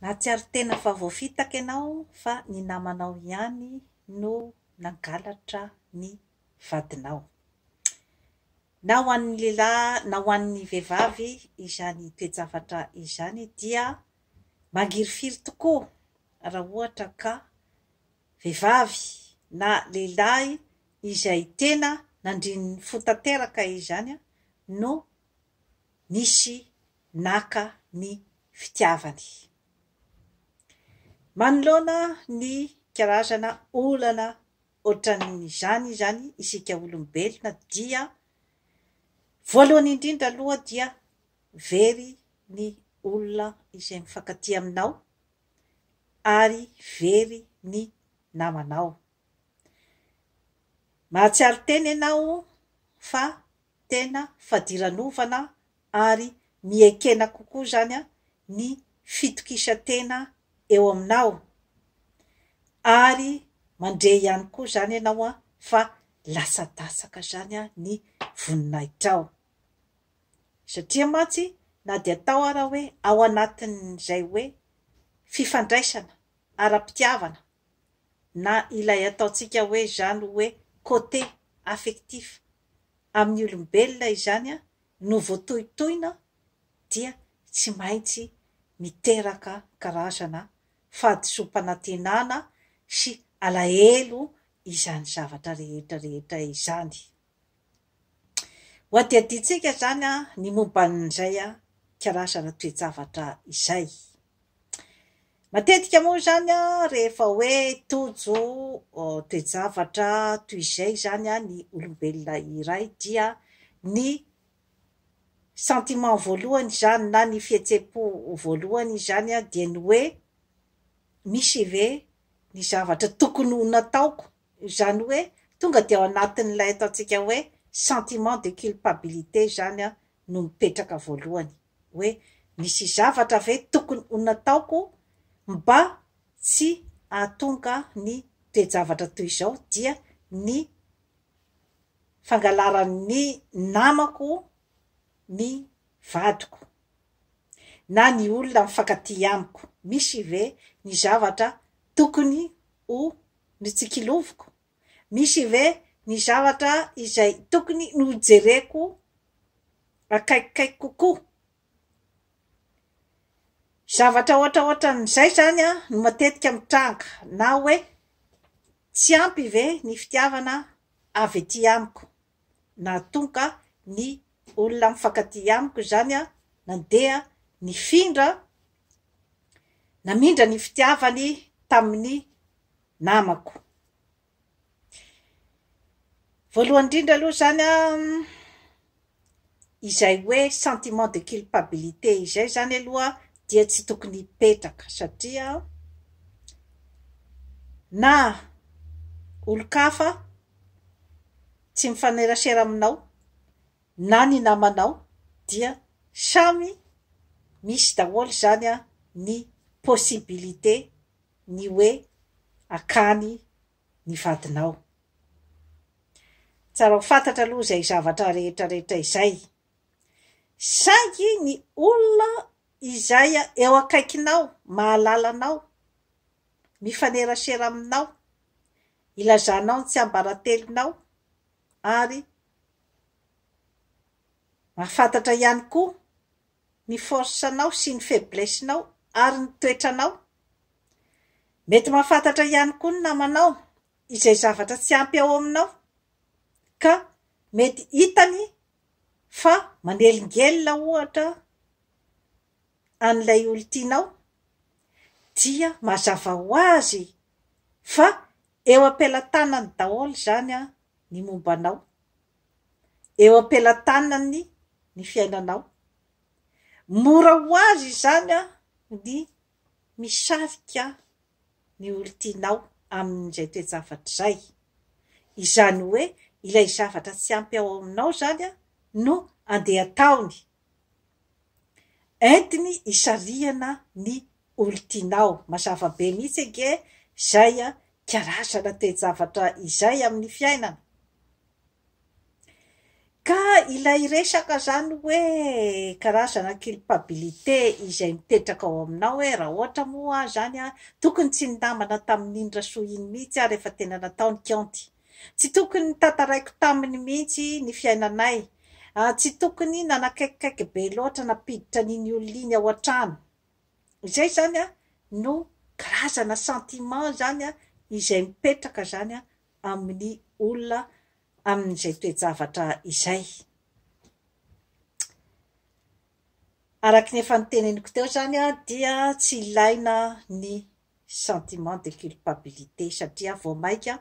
Nahatsiaro tena fa voafitaka ianao fa ny namanao ihany no nangalatra ny vadinao. Na ho an'ny lehilahy na ho an'ny vehivavy izany toe-javatra izany dia mangirifiry tokoa raha ohatra ka vehivavy na lehilahy izay tena nandrin'ny fo tanteraka izany no nisy naka ny fitiavany. Manoloana ny karazana olana ohatran'izany izany isika olombelona dia voalohany indrindra aloha dia very ny olona izay mifankatia aminao ary very ny namanao. Mahatsiaro tena ianao fa tena fadiranovana ary miekena kokoa izany ny fitokisan-tena eo aminao ary mandre ihany koa izany ianao fa lasadatsaka izany ny voninahitrao. Satria mantsy na dia atao ara hoe ao anatin'izay hoe fifandraisana ara-pitiavana na ilay ataontsika hoe izany hoe côté affectif amin'ny olombelona izany no voatohintohina dia tsy maintsy miteraka karazana fahadisoam-panantenana sy alahelo izany zavatra rehetra rehetra izany. Ho adihadiantsika izany ny momba an'izay karazana toe-javatra izay. Matetika moa izany rehefa hoe tojo toe-javatra toy izay izany ny olombelona iray dia ny sentiment voalohany izany na ny fihetseham-po voalohany izany dia ny hoe misy ve ny zavatra tokony ho nataoko Izany hoe tonga dia ao anatin'ilay ataontsika hoe sentiment de culpabilité izany no mipetraka voalohany, hoe misy zavatra ve tokony ho nataoko mba tsy hahatonga ny toe-javatra toy izao dia ny fangalaran'ny namako ny vadiko na ny olona mifankatia amiko, misy ve ny zavatra tokony ho notsikiloviko? Misy ve ny zavatra izay tokony nojereko akaikikaiky kokoa? Zavatra ohatraohatran'izay izany no matetika mitranga, na hoe tsy ampy ve ny fitiavana avy aty amiko? Nahatonga ny olona mifankatia amiko izany nandeha nifindra, namindra ny fitiavany tamin'ny namako. Voalohany indrindra aloha izany an, izay hoe sentiment de culpabilité izay izany aloha dia tsy tokony hipetraka satria na olon-kafa tsy mifanerasera aminao na ny namanao dia samy misy daholo izany ny possibilité ny hoe akany ny vadinao. Tsara ho fantatra aloha izay zavatra rehetra rehetra izay. Saingy ny olona izay eo akaikinao, mahalala anao, mifanerasera aminao, ilazanao ny tsiambaratelonao ary mahafantatra ihany koa ny force-nao sy ny faiblesse-nao ary ny toetranao. Mety mahafantatra ihany koa ny namanao izay zavatra tsy ampy ao aminao ka mety hitany fa manelingelina ohatra an'ilay olon-tianao dia mazava ho azy fa eo am-pelatanany daholo izany ny momba anao, eo am-pelatanany ny fiainanao. Mora ho azy izany ny misarika ny olon-tianao amin'izay toe-javatra izay. Izany hoe ilay zavatra tsy ampy ao aminao izany no andeha ataony. Entiny hisarihana ny olon-tianao. Mazava be mihitsy ange izay karazana toe-javatra izay amin'ny fiainana. Ka ilay resaka izany hoe karazana culpabilité izay mipetraka ao aminao hoe raha ohatra moa aho izany an, tokony tsy ninamana tamin'iny Rasoa iny mihitsy aho rehefa tena natao ny kaonty. Tsy tokony notantaraiko taminy mihitsy ny fiainanay. Tsy tokony nanakaikikaiky be loatra nampiditra an'iny olona iny ao an-trano. Izay izany no karazana sentiment izany izay mipetraka izany amin'ny olona amin'izay toe-javatra izay. Araka ny efa noteneniko teo izany dia tsy ilaina ny sentiment de culpabilité satria vao mainka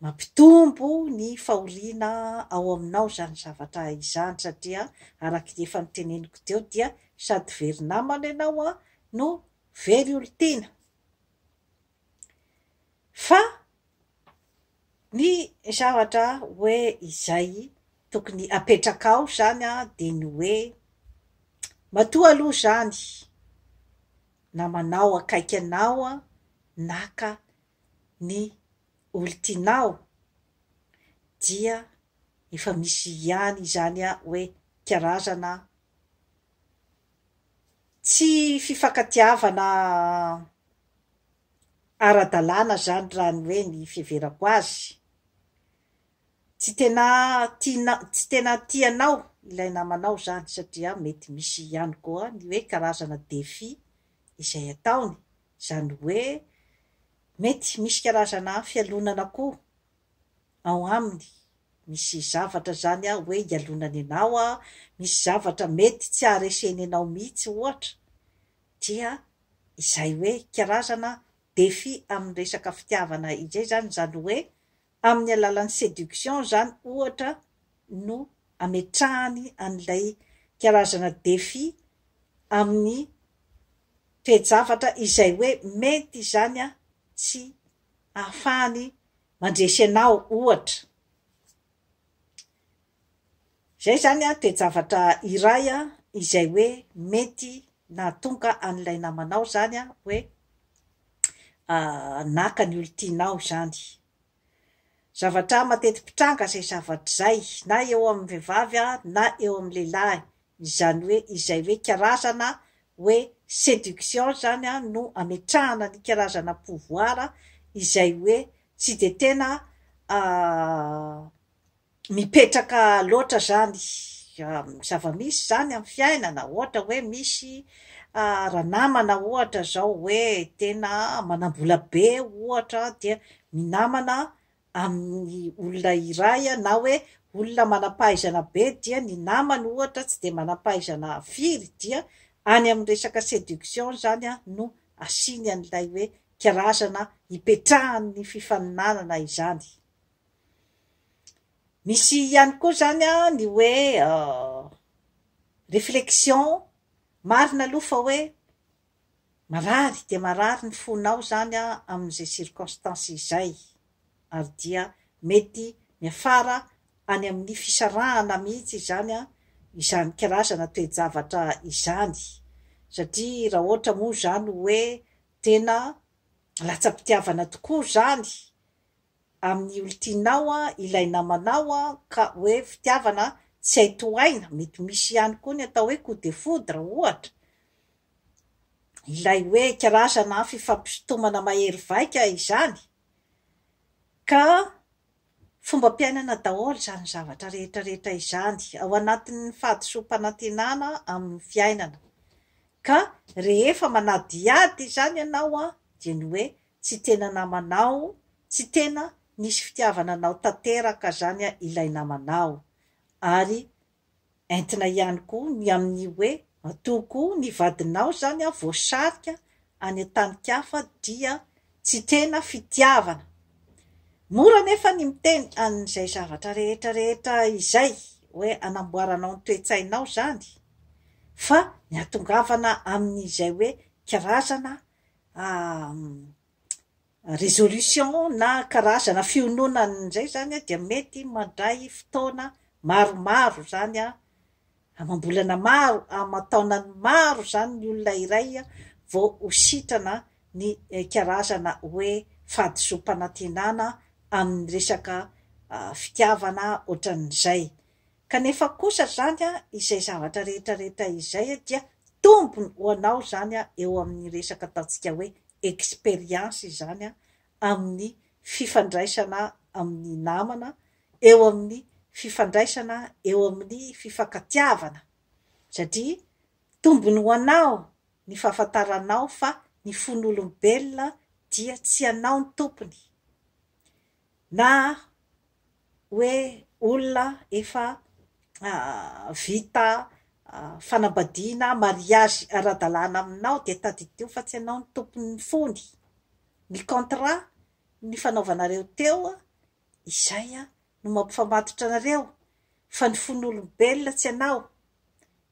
mampitombo ny fahoriana ao aminao izany zavatra izany satria araka ny efa noteneniko teo dia sady very namana ianao no very olon-tiana. Fa ny zavatra hoe izay tokony apetrakao izany dia ny hoe matoa aloha izany namanao akaiky anao naka ny olon-tianao dia efa misy ihany izany hoe karazana tsy fifankatiavana ara-dalàna izany raha ny hoe ny fiheverako azy. Tsy tena tiana, tsy tena tia anao ilay namanao izany satria mety misy ihany koa ny hoe karazana défi izay ataony, izany hoe mety misy karazana fialonana koa ao aminy, misy zavatra izany hoe ialonany anao, misy zavatra mety tsy hahareseny anao mihitsy ohatra, dia izay hoe karazana défi amin'ny resaka fitiavana izay izany, izany hoe amin'ny alalan'ny séduction izany ohatra no ametrahany an'ilay karazana défi amin'ny toe-javatra izay hoe mety izany tsy ahafahany mandresy anao ohatra. Izay izany toe-javatra iray izay hoe mety nahatonga an'ilay namanao izany hoe naka ny olon-tianao izany. Zavatra mateti-pitranga izay zavatra izay na eo amin'ny vehivavy na eo amin'ny lehilahy, izany hoe izay hoe karazana hoe séduction izany no ametrahana ny karazana pouvoir izay hoe tsy dia tena mipetraka loatra izany zava-misy izany amin'ny fiainana, ohatra hoe misy ranamana ohatra izao hoe tena manam-bola be ohatra dia minamana amin'ny olona iray na hoe olona manam-pahaizana be dia ny namany ohatra tsy dia manam-pahaizana firy dia any amin'ny resaka séduction izany no asiany an'ilay hoe karazana ipetrahan'ny fifaninanana izany. Misy ihany koa izany ny hoe réflexion, marina aloha fa hoe marary dia marary ny fonao izany amin'izay circonstance izay ary dia mety miafara any amin'ny fisarahana mihitsy izany izany karazana toe-javatra izany satria raha ohatra moa izany hoe tena latsa-pitiavana tokoa izany amin'ny olon-tianao ilay namanao ka hoe fitiavana tsy hay tohaina, mety misy ihany koa ny atao hoe coup de foudre ohatra, ilay hoe karazana fifampisintomana mahery vaika izany, ka fombam-piainana daholo izany zavatra rehetra rehetra izany, ao anatin'ny fahadisoam-panantenana amin'ny fiainana, ka rehefa manadihady izany ianao dia ny hoe tsy tena namanao, tsy tena nisy fitiavana anao tanteraka zany ilay namanao, ary entina ihany koa ny amin'ny hoe matoa koa ny vadinao zany voasarika any an-tanin-kafa dia tsy tena fitiavana. Mora anefa ny miteny an'izay zavatra rehetra rehetra izay hoe anamboaranao ny toe-tsainao zany fa ny hatongavana amin'izay hoe karazana résolution na karazana fiononana indray izany dia mety mandray fotoana maromaro izany, amam-bolana maro, aman-taonany maro izany ny olona iray vao ho sitrana ny karazana hoe fahadisoam-panantenana amin'ny resaka fitiavana ohatran'izay. Kanefa kosa izany izay zavatra rehetra rehetra izay dia tombony ho anao izany eo amin'ny resaka ataontsika hoe expérience izany amin'ny fifandraisana amin'ny namana, eo amin'ny fifandraisana eo amin'ny fifankatiavana. Satria tombony ho anao ny fahafantaranao fa ny fon'olombelona dia tsy anao ny tompony. Na hoe olona efa vita fanambadiana, mariage ara-dalàna aminao dia tadidio fa tsy ianao no tompon'ny fony. Ny contrat nifanaovanareo teo izay no mampifamatotra anareo fa ny fon'olombelona tsy anao.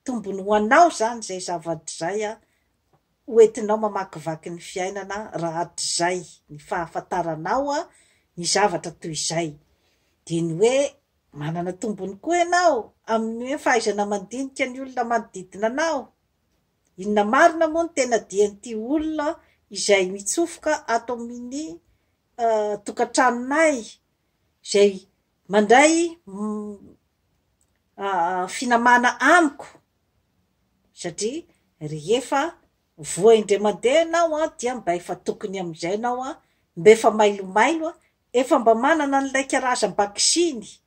Tombony ho anao izany izay zavatra izay ho entinao mamakivaky ny fiainana rahatrizay, ny fahafantaranao ny zavatra toy izay. Dia ny hoe manana tombony koa ianao amin'ny hoe fahaizana mandinika ny olona manodidina anao. Inona marina moa no tena dian'ity olona izay mitsofoka ato amin'ny tokantranonay, izay mandray finamana amiko? Satria rehefa voa indray mandeha ianao an, dia mba efa tokony amin'izay ianao an, mba efa mailomailo an, efa mba manana an'ilay karazam-baksiny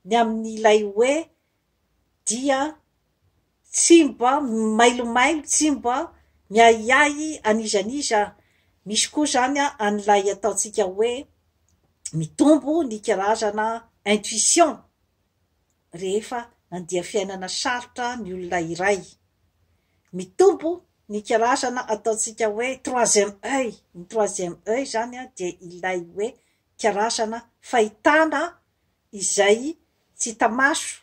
ny amin'ilay hoe dia tsy mba mailomailo, tsy mba miahiahy an'iza n'iza. Misy koa izany an'ilay ataontsika hoe mitombo ny karazana intuition. rehefa nandia fiainana sarotra ny olona iray. Mitombo ny karazana ataontsika hoe troisième oeil, ny troisième oeil izany dia ilay hoe karazana fahitana izay tsy hita maso,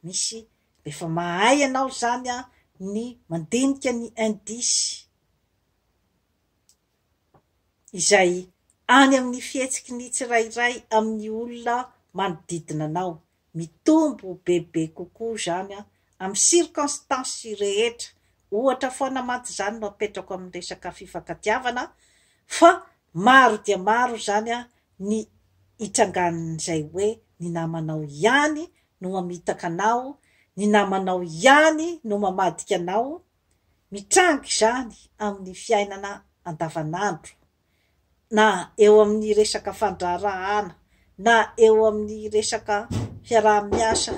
misy efa mahay ianao izany ny mandinika ny indice. izay any amin'ny fihetsiky ny tsirairay amin'ny olona manodidina anao. Mitombo bebe kokoa izany amin'ny circonstances rehetra. Ohatra foana mantsy izany no apetrako amin'ny resaka fifankatiavana fa maro dia maro izany ny itrangan'izay hoe ny namanao ihany no mamitaka anao, ny namanao ihany no mamadika anao, Mitranga izany amin'ny fiainana andavanandro, na eo amin'ny resaka fandraharahana, na eo amin'ny resaka fiaraha-miasa.